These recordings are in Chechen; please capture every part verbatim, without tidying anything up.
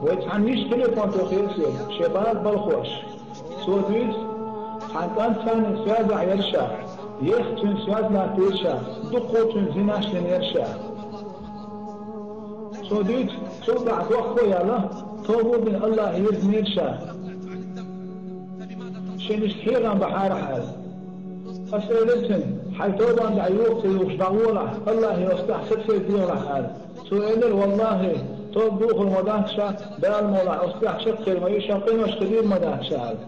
Вай цхьана йиша телефон тӀе хеза соьга, шен бала балхош. Цо дуьйцу, цхьана кӀантана связехь яра ша, ехха цуьнан связь латтийра ша, дуккха цуьнан зинаш динера ша. Цо дуьйцу, цул тӀаьхьа дохко а яьлла, тоба а дина АллахӀе йирзинера ша. Шен иштта хьехам бахьара аьлла. Ас элира цуьнга, хьайн тобанна дӀа юха ца юхуш дӀагӀолахь, АллахӀе оцу тӀехь сацийра дехалахь аьлла. Цо элира, валлахӀи, тоба духур ма дац ша, Дала мукъ лахь, оцу тӀехь чекхъяр ма ю ша, къинош хилийр ма дац ша аьлла.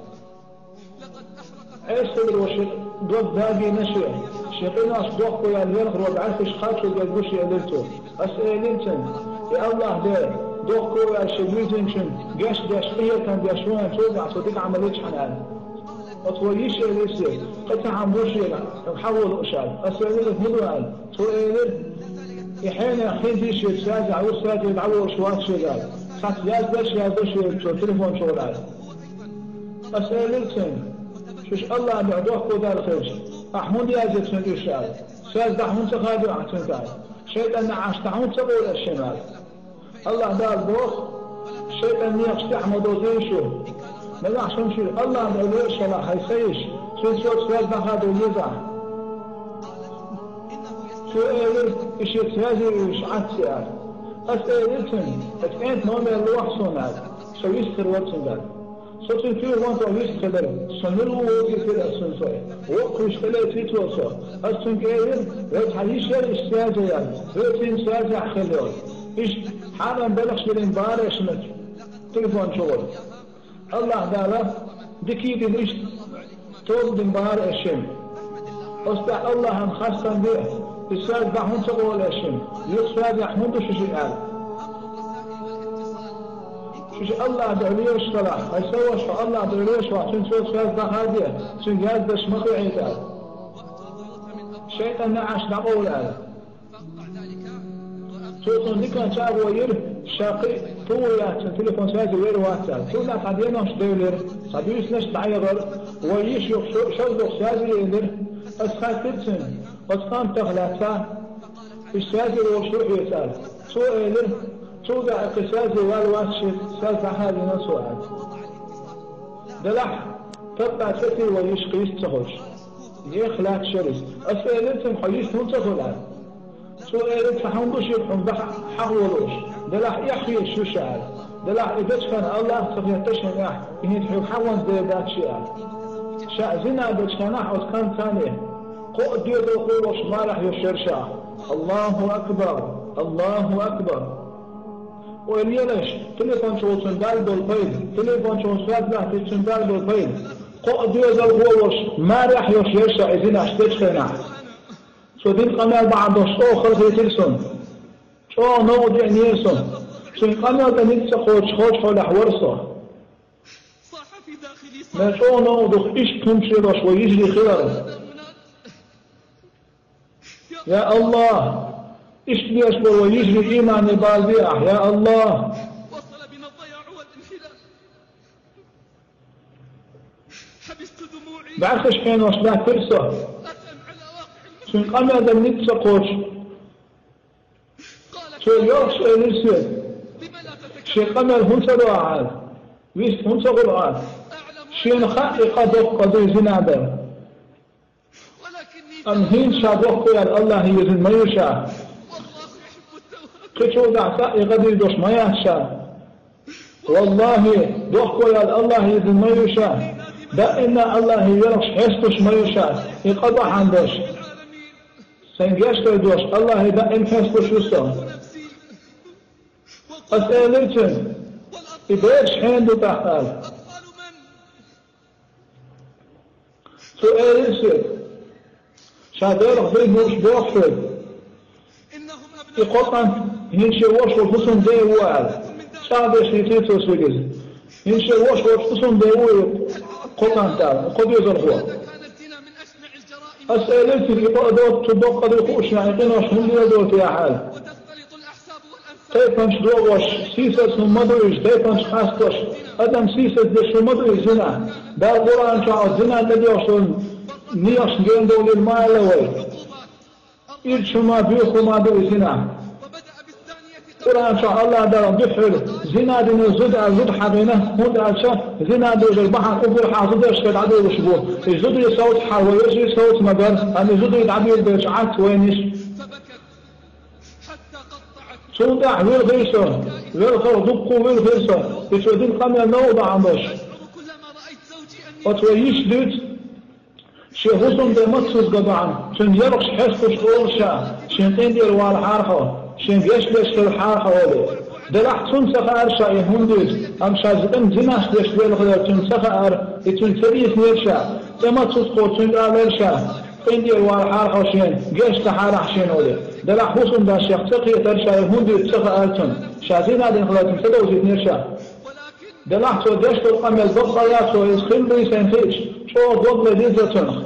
Ӏеса хиларо шен дог дагийна шен, шен къинош дохко яьлла велхаро бӀаьргаш кхачо дерг бу шен, элира цо. Ас элира цуьнга, я АллахӀ Дела, дохко а ваьлла шен вуьйзинчун гечдеш, къинхетам беш ву хьуна, цул тӀаьхьа цо дика Ӏамал йича хьуна аьлла. Оцу вай йиша элира соьга, кхин цхьа хӀума бу шена, хьан хьахо лууш аьлла. Ас элира, хӀун ду аьлла. Цо элира, и хьенех хӀинца а шеца связехь ву, связехь дӀаволуш вац шега аьлла. Цхьацца яздеш яздо шега цо телефон чухула аьлла. Ас элира цуьнга, шуьша АллахӀан дуьхьа дохко даьлла хилча, ахь хӀунда язъе цуьнга уьш аьлла. Связь дӀа хӀунда ца хадо ахь цуьнга аьлла. ШайтӀан неӀарш дӀа хӀунда ца къовлаьлла шена аьлла. АллахӀ Дала боху, шайтӀан некъаш тӀехь ма дозийла шу. Нагахь санна шуьга АллахӀан дуьхьа лоьраш хилахь, хӀай сан йиша, цуьнца йолчу связь дӀахадо еза ахь. Цо элира, и шеца связе вуьйш Ӏац аьлла. Ас элира цуьнга, хӀара кӀентан номер лохьа суна аьлла, со вист хир вара цуьнгара. Со цуьнан телефон чохь вист хилира, со мила ву вовзийтира ас цуьнан со. Воккхавеш тӀелецира цо со. Ас цуьнга элира, вай цхьа йиша яра иштта связе яьлла, вай цуьнан связехь хилла йолу. Иштта хьарам белхаш диллина бахара шуна телефон чухула. АллахӀ Дала дика а дина иштта тоба дина бахара шуна. Оцу тӀехь АллахӀан хастам бе, и связь дӀа хӀунда ца къовлаьлла шуна, юха связехь хӀунда ду шу шиъ аьлла. Шуьша АллахӀан дуьхьа лоьраш хилахь, хӀай сан ваша, хьо АллахӀан дуьхьа лоьраш вахь, цуьнца йолу связь дӀахадо, цуьнга яздеш ма хилийта аьлла. ШайтӀан неӀарш дӀакъовла аьлла. Цо цунна диканна чӀагӀо йира, ша кхин а тухур яц, цуьнан телефон связе вер вац аьлла. Цунна цхьа денош девлира, цхьа буьйсанаш дӀаяхара, вай йиша юха шо-, шозлагӀа связе елира. Ас хаьттира цуьнга, оцу кӀантах лаьцна, уьш связе волуш ву хьоьца аьлла. Цо элира, цул тӀаьхьа кхин связе ваьлла вац шен, связь дӀахадийна цо аьлла. Делахь, тапкъа ца тир вай йиша кхин йист ца хуьлуш. Нехан лаьтташ яра иза. Ас элира цуьнга, хьо йист хӀунда ца хуьлу аьлла. Цо элира, цхьа хӀума ду шега хьуна дӀа хьахо лууш, делахь эхь хеташ ю ша аьлла. Делахь и дечу хенахь АллахӀ ца хеттара шена эхь, и хӀинца хьоьга хьахонца дер дац шен аьлла. Ша зина дечу хенахь оцу кӀантана кхоъ доьзалхо волуш марехь йолуш яра ша. АллахӀу акбар! АллахӀу акбар! Ойла елаш, телефон чухула цуьнан Далла долу пайда, телефон чухула связь латтийча цуьнан Далла долу пайда. Кхоъ доьзалхо волуш марехь йолуш яра ша и зинаш дечу хенахь. Цо дина къамел бахьана долуш чӀогӀа халахетира суна. ЧӀогӀа новкъа деанера суна. Цуьнан къамел тӀе ницкъ ца кхочуш, кхочушхуьлехь вара со. Мел чӀогӀа новкъа ду-кх иштта хӀумаш лелош вай йижарий хилар. Я АллахӀ! Иштта лелош болу вай йижарий иймане балабе ахь, я АллахӀ! БӀаьрхиш хьенош лаьттира со. Цуьнан къамел дан ницкъ ца кхочуш. Цо йогӀуш элира соьга: «Шен къамел хӀунда ца до ахьа?» — аьлла. «Вист хӀунда ца хуьлу ахьа?» — аьлла. Шена хаьа и къа доккха къа дуй зина дан. Амма хӀинца ша дохко яьлла АллахӀе йирзина ма ю ша. Кхечул тӀаьхьа цхьаъ и къа дийр долуш ма яц ша. ВаллахӀи, дохко яьлла АллахӀе йирзина ма ю ша. Даимна АллахӀе йоьлхуш хьесталуш ма ю ша, и къа бахьана долуш. Сайн гечдар долуш АллахӀе даим хьесталуш ву со. Ас элира цуьнга: «И бераш хьенан ду тӀаккха?» — аьлла. Цо элира соьга: «Ша Делах дерг лууш боху хьоьга. И кхо кӀант хӀинца шен воша волу хӀусамда ву», — аьлла. ЧӀагӀ деш дийцира цо соьга иза. «ХӀинца шен воша волчу хӀусамда ву и кхо кӀант», — аьлла, кхо доьзалхо. Ас элира цуьнга: «И къа а доцу, цу доккха къа дуй хууш, и къинош хӀунда леладо те ахьа?» — аьлла. Тайпанаш догӀуш, сийсаз хӀума ма ду иза, тайпанаш къастош, адам сийсаз деш хӀума ма ду иза зина. Дала Къуръан чохь оцу зина тӀедоьгӀуш долу некъашна гена довлийла ма аьлла вай. Ирча хӀума, боьха хӀума ду иза зина. Къуръан чу Аллах Дала дуьххьара зина дина зуда а зуда хьагӀина, хӀунда аьлча зина дезар бахьана уггар хьан зудаш хила дӀадолуш бу. И зудий совца хьан вай вежарий совца ма бара, амма и зудий дӀадоьлла дерча Ӏатта вайниш. Цул тӀаьхьа вилхира со, велхарх дуккха вилхира со, и цо дина къамел новкъа бахьана долуш. Оцу вай йиша дуьйцу, шен хӀусамда маццазга бахьана, цуьнан ялхаш хьесташ олуш ша, шен къинтӀера валахьара хьо, шен гечдеш хилахьара хьо олий. Делахь цунна ца хаьара ша и хӀунда дуьйцу, амма ша зикъина зинаш деш велхарал цунна ца хаьара, и цуьнга ца дийцинера ша, тӀе маццаза кхо цуьнга алара ша, къинтӀера валахьара хьо шена, геч ца хьарахь шена олий. Делахь хӀусамда шех ца кхетара ша и хӀунда дуьйцу ца хаьара цунна, ша зина дина хилар цунна ца довзийтинера ша. Делахь цо деш долу къамел баккъалла цо иза хила дуьйсина хиъча, чӀогӀа дог лан деза цунах.